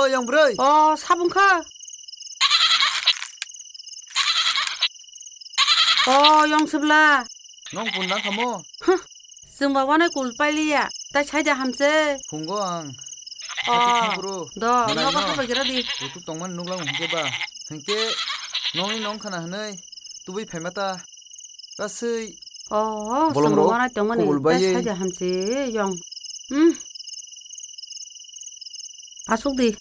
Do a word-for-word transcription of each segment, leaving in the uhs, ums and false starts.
Yong bwrwi. O, sabung kha. O, yong sibla. Nong pun nang khamo? Huh. Chwng ba wanai kul pailiya. Tai saida hamse. Phungo ang. O, Hati thangkuru. Do, Nai nogo no. Hapai gira di. Kutuk tongmani nuklang hwnkhe ba. Hwnkhe nongni nong khana hwnwi tubui phaima ta. Kasui. O, bolong chwng ba rok wanai tongmani. Kubul bai. Tai saida hamse yong. Hmm. Asuk di.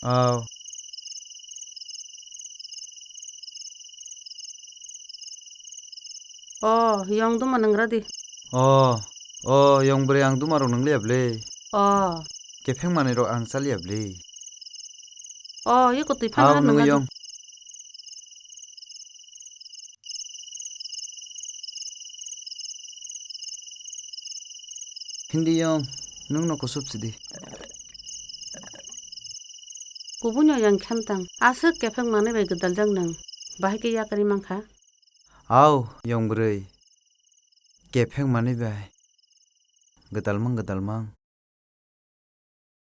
Aw. O, yong duma nwngra di. O, o, yong bwrwi ang duma rok nwngliya bwle. O. Kepheng manwi rok ang chaliya bwle. O, yeko twi phano. Aw, nwngo nwngra di. Yong. Hindi yong, nwng no kusup sidi. Kubui no yang khem tang, aswk kepheng manwi bai gwdaljak nwng, bahai khe yakarwi mankha. Aw, yong bwrwi, kepheng manwi bai gwdalmang gwdalmang.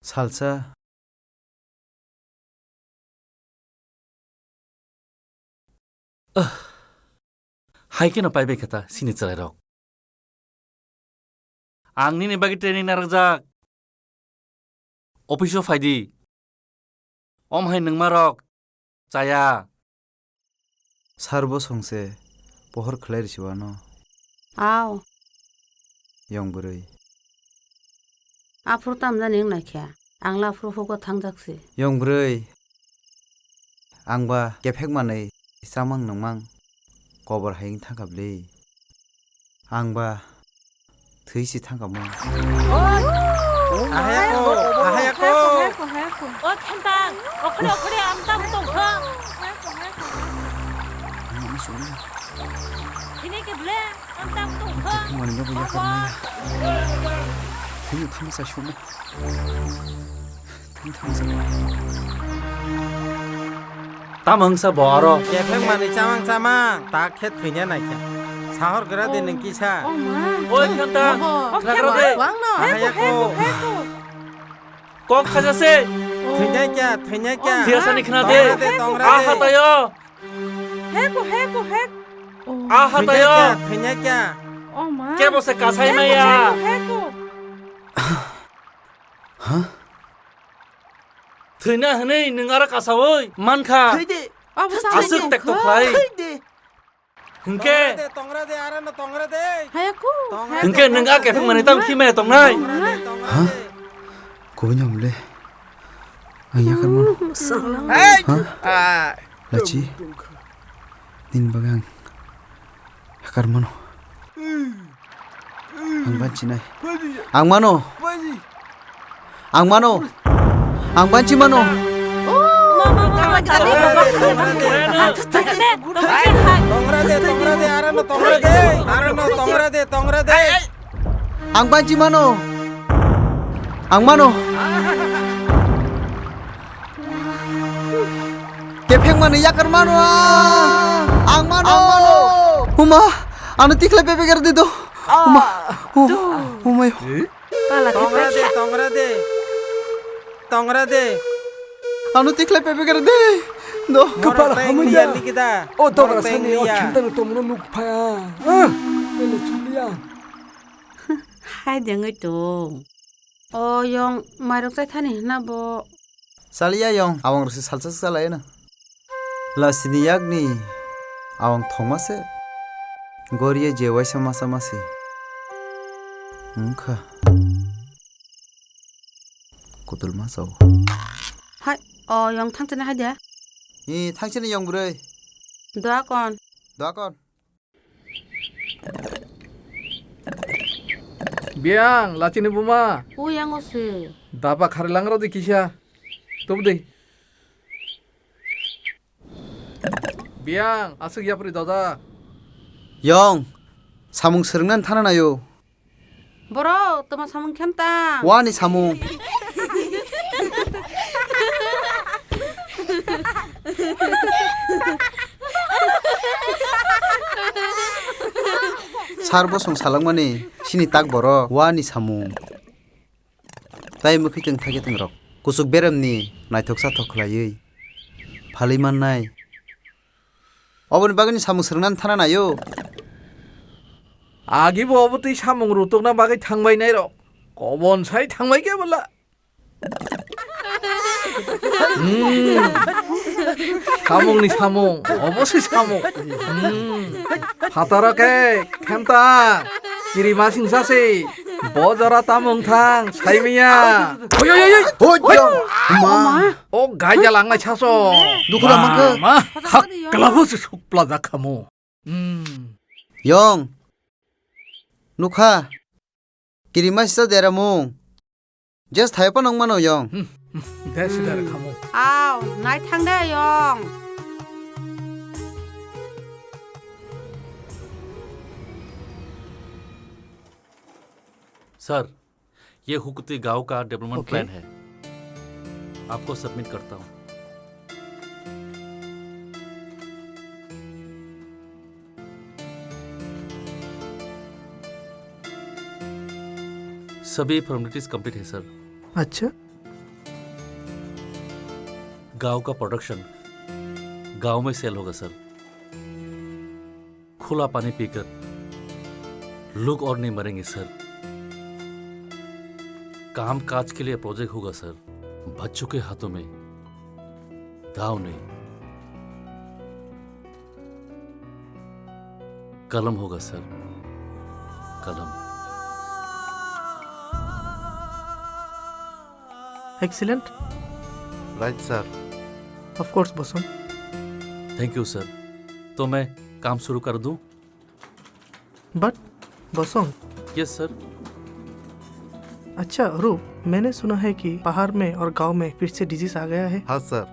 Salsa. Ah. Hai kheno paibai khe ta sini chwrairok. Ang nini bagwi training narwkjak. Office o phai di. Om hai nwngmarok chaya. Sar bosong se pohor khlai risi wano. Aw. Yong bwrwi. Aphuru tamjani wng naikha. Ang la aphuru hugo thangjak se. Yong bwrwi. Ang ba kephek manwi chamang nungmang kobor hai wng thangkha bwle. Ang ba thwi si thangkha mo. Ahayako, ahayako. O Khentang, okhre okhre ang tam tongkha. Thini ke ble, ang tam tongkha. Mani no buya kamaya. Thini thini sa shumo. Tamo wngsa bo aro. Kephek manwi chamang chamang, tak khe thwina naikha. Sahor gra de nwng kisa. Oi, Khentang, khna gra de. Ahayako. Kok khaja se. Thwina kya, thwina kya. Thiyasani khna de. Tongra de, tongra de. Ah, hatayo. Heko, heko, heko. Ah, hatayo. Thwina kya, thwina kya. Kebo se kasai maya. Heko, heko. Ha? Thwina hwnwi nwng aro kasaui mankha. Thwi di. Aswk tekto khlai. Thwi di. Hwnkhe. Tongra de, tongra de, arano tongra de. Hayaku. Hwnkhe nwng a kepheng manwi tamo khimaya tongnai. Tongra de, tongra de. Ha? Kubui no mle. Ang yakar mano. Hey! Ha? Ah. Lachi. Nini bagwi ang Hakar mano. Ang banchi nai. Ang mano. Ang mano. Ang banchi mano. Tongra de, tongra de, arano tongra de. Arano tongra de, tongra de. Ang banchi mano. Ang mano. Kepheng mani yakar mano. Ang mano. Uma, ano tikhlai pepe gar di do. Uma, uma, uma. Tongra de, tongra de. Tongra de. Ano tikhlai pepe gar di. Do. Kapal hamya. O tongra sani o khimdano tomno nuk phaya. Ele chulia. Hai dengwi tong. O yong, mairok chai thani hwnna bo. Chaliya yong, awang rwse salsa se chalaiyano. Lasini yakni awang thongma se. Goriya je waisa masa masi. Wngkha. Kutul ma chao. Hai, o yong thangchani hai de. I thangchani yong bwrwi. Doa kon. Doa kon. Biang, lachini buma. O yango se. Daba khari langra di kisa. Tub di. Biang, aswk yapri doda. Yong, samung swrwngnan thana nayo. Boro, toma samung khem ta. Wani samung. Sar bosong salangmani sini tak borok wani samung. Tai mwkhwi tong thakhe tong rok. Kuchuk beremni naithok sathok khlaiwi phalwi mannai. Oboni bagwini samung swrwngna thana naio. Agi bo obo twi samung rutokna bagwi thangbai nairok. Kobon sai thangbai khe bwla. Hmm. Samungni samung, obo se samung. Hmm. Phataro khe khemta, chirimasingsa se, bo jora tamung thang, saimiya. Oi, oi, oi, oi. Oi, jong. Ma. O gaija langnai saso. Dukhu da mangkha. Ma, ma. Haklabo se sukpla jakhamu. Hmm. Yong. Nukha. Kirima sisa deramung. Just thaipa nong mano yong. Hmm, hmm, de sida rwkhamu. Aw, nai thang de yong. Sir, ये हुकती गांव का development OK। Plan है, आपको सबमिट करता हूँ। सभी formalities complete है, सर। अच्छा। गांव का प्रोडक्शन गांव में सेल होगा, सर। खुला पानी पीकर लोग और नहीं मरेंगे, सर। काम काज के लिए प्रोजेक्ट होगा, सर। बच्चों के हाथों में दाव नहीं, कलम होगा, सर, कलम। Excellent। Right, sir. Of course, बोसोंग। Thank you, sir. तो मैं काम शुरू कर दूं? बट, बोसोंग। Yes, sir. अच्छा, रूप, मैंने सुना है कि पहाड़ में और गांव में फिर से डिजीज आ गया है। हाँ, सर।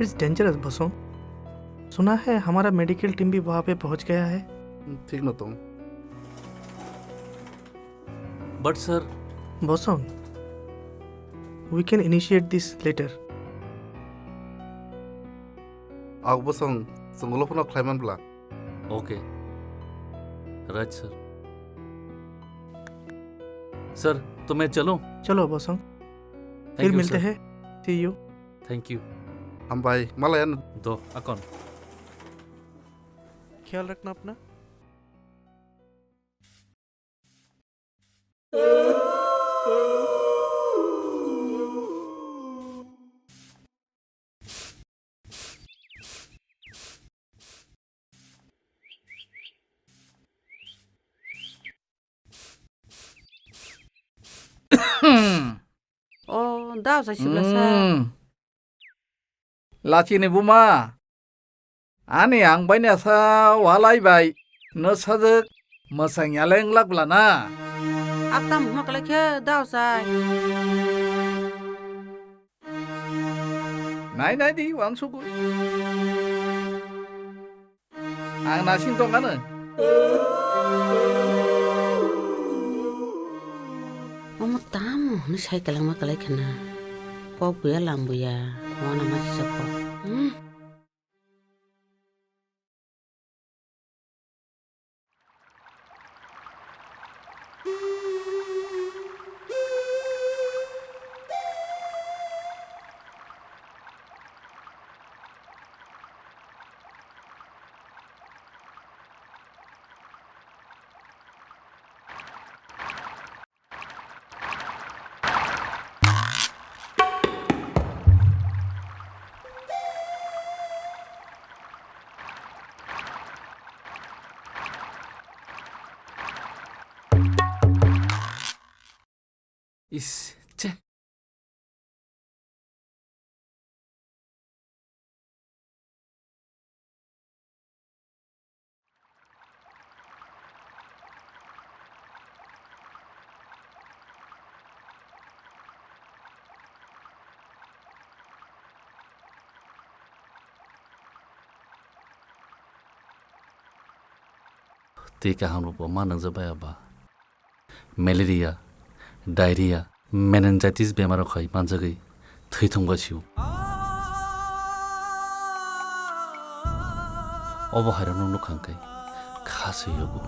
It's dangerous, बोसोंग। सुना है हमारा मेडिकल टीम भी वहाँ पे पहुँच गया है। ठीक न तुम। But sir. बोसोंग, we can initiate this later. Aw, bosong, chwng ulo phano khlai man bla. Okay. Right sir. Sir, तो मैं चलूं? चलो, बोसोंग। थैंक फिर यू, मिलते सर। हैं। See you। Thank you. Hambai, malaya no. दो, अकॉन। ख्याल रखना अपना। O, dao sa sibla sa. Hmm. Lachini buma. Ani ang bainasa walai bai no sajwk mwsang yaleng lak bla na. Aptam hwnma kwlai khe dao sai. Nai nai di wansugwi. Ang nasing tongkha no. Omo tamo hwnwi sai kwlangma kwlai khna. Kok buya lam buya. Wana ma sisa kok. Hmm. Is, che. Twi kaham rok bo ma nangjakbai aba. Malaria, diarrhea, meningitis bemar rok hai manjagwi thwi thwngbai sio. Obo hai rok no nukha hwnkhe kha swi yogo.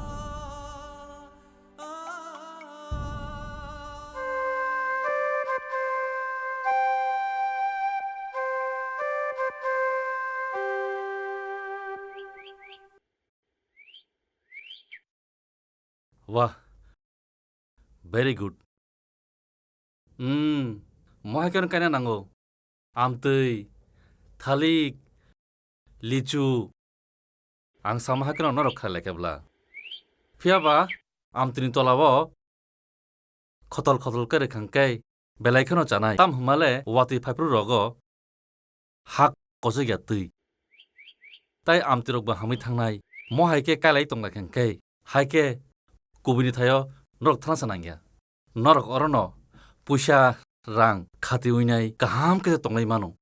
Wah, very good. Hmm, mohai khe kaina nango. Amtwi, thalik, lichu. Ang sama hai kheno norok khlai lai khe bla. Phiya ba amtwini tola o khotol khotol khe rwkhang khe belai kheno chanai. Tam hwnma le watwi phaiphru rogo hak kosoi ya twi. Tai amtwi rok bo hamwi thangnai. Mo hai khe kailai tong lai khang khe. Hai khe kubuni thaio norok thana sa nangya. Norok orono puisa rang khati uinai kaham khe tonglai mano.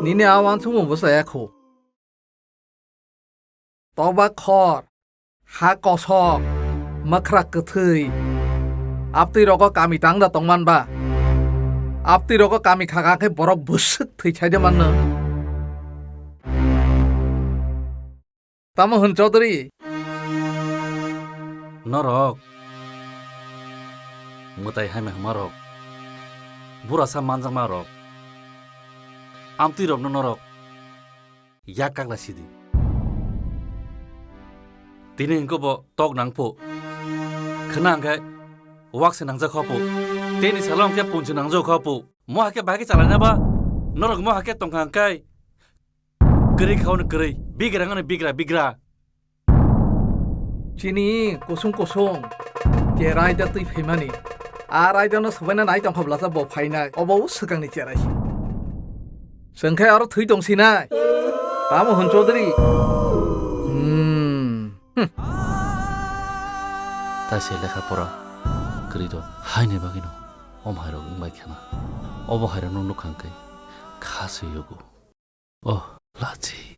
Nini a uansukmung bwsa ya kho. Toba khor, ha kosok, mwkhra kwthwi. Aptwi rogo kami tang da tongman ba? Aptwi rogo kami khaka khe borok bwswk thwi chai de manno. Tamo hwn Chaudhary? Norok mwtai hamya hwnma rok, burasa manjakma rok, amtwi rokno norok yak kakla sidi. Tini hwnkhe bo tok nang phu, khwna hwnkhe wak se nangjak kho phu, teni salo hwnkhe punchi nangjak kho phu. Mo hakhe bahai khe chalaina ba? Norok mo hakhe tongkha hwnkhe kwrwi khaono kwrwi, bigra wngano bigra, bigra. Chini kusung kusung je raida twi phaimani, a raidano swbaina nai tongkha bwlasa bo phainai, obo swkangni cherai se. Chwng khe aro thwi tong sinai. Tamo hwn Chaudhary? Hmm. Hmm. Tai se lekha pora kwrwi do. Haini bagwino om hairok wngbai khana. Obo hairokno nukha hwnkhe kha se yogo. Oh, lachi.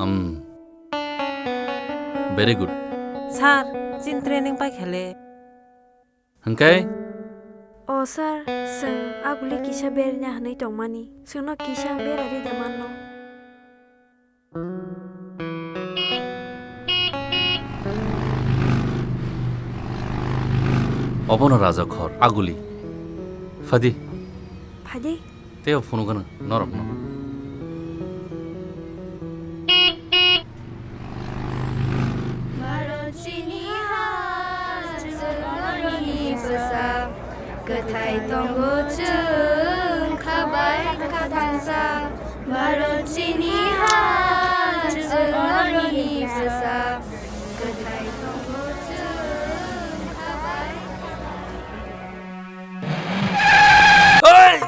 Um. Very good. Sir, chin training pai khale. Hwnkhe? O sir, chwng aguli kisa berna hwnwi tongmani. Chwngno kisa bera rida manno. Obono raja khor, aguli. Phadi. Phadi. Teo phunukgwno norokno. Bharat chini ha, chwng norokni bwsa. Kwthai tongo chwng kha bai kha thansa. Bharat chini ha, chwng norokni bwsa. Kwthai tongo chwng kha bai kha thansa. Oi!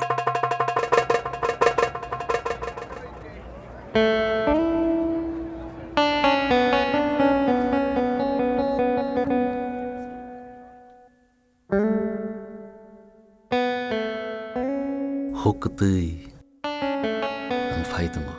Huk kwtwi ang phai tongo.